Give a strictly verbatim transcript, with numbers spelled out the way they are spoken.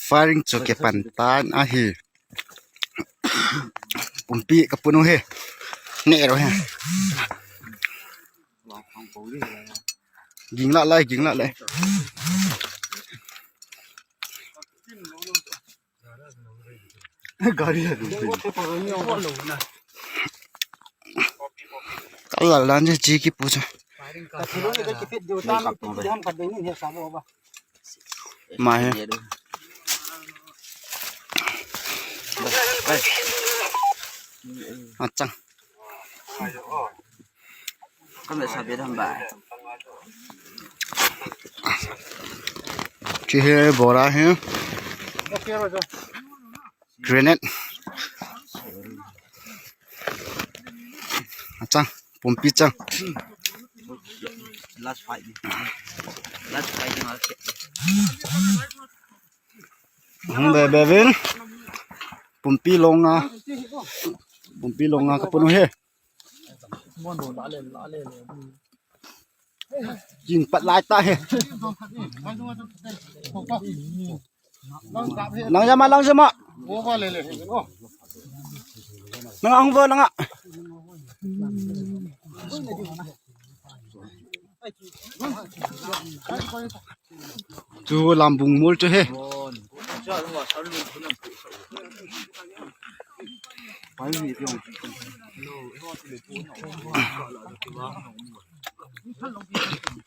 Firing cho kepantan ahi. Pumpi kapunu he. Ne ro he. Ging la lai, ging la lai. Gari hai. Kala lan je ji kipu cho. Ma he. Achang. Kami sabi dam ba. Chi he bora he. Grenade. Achang, pumpi chang. Last fight. Last fight. Hung be bevin. Pumpi longa. Pumpi longa kapunu he. Jing pat lai ta he. Lang jama, lang jama. Nang ang bo nang a. Tu lambung mul tu he.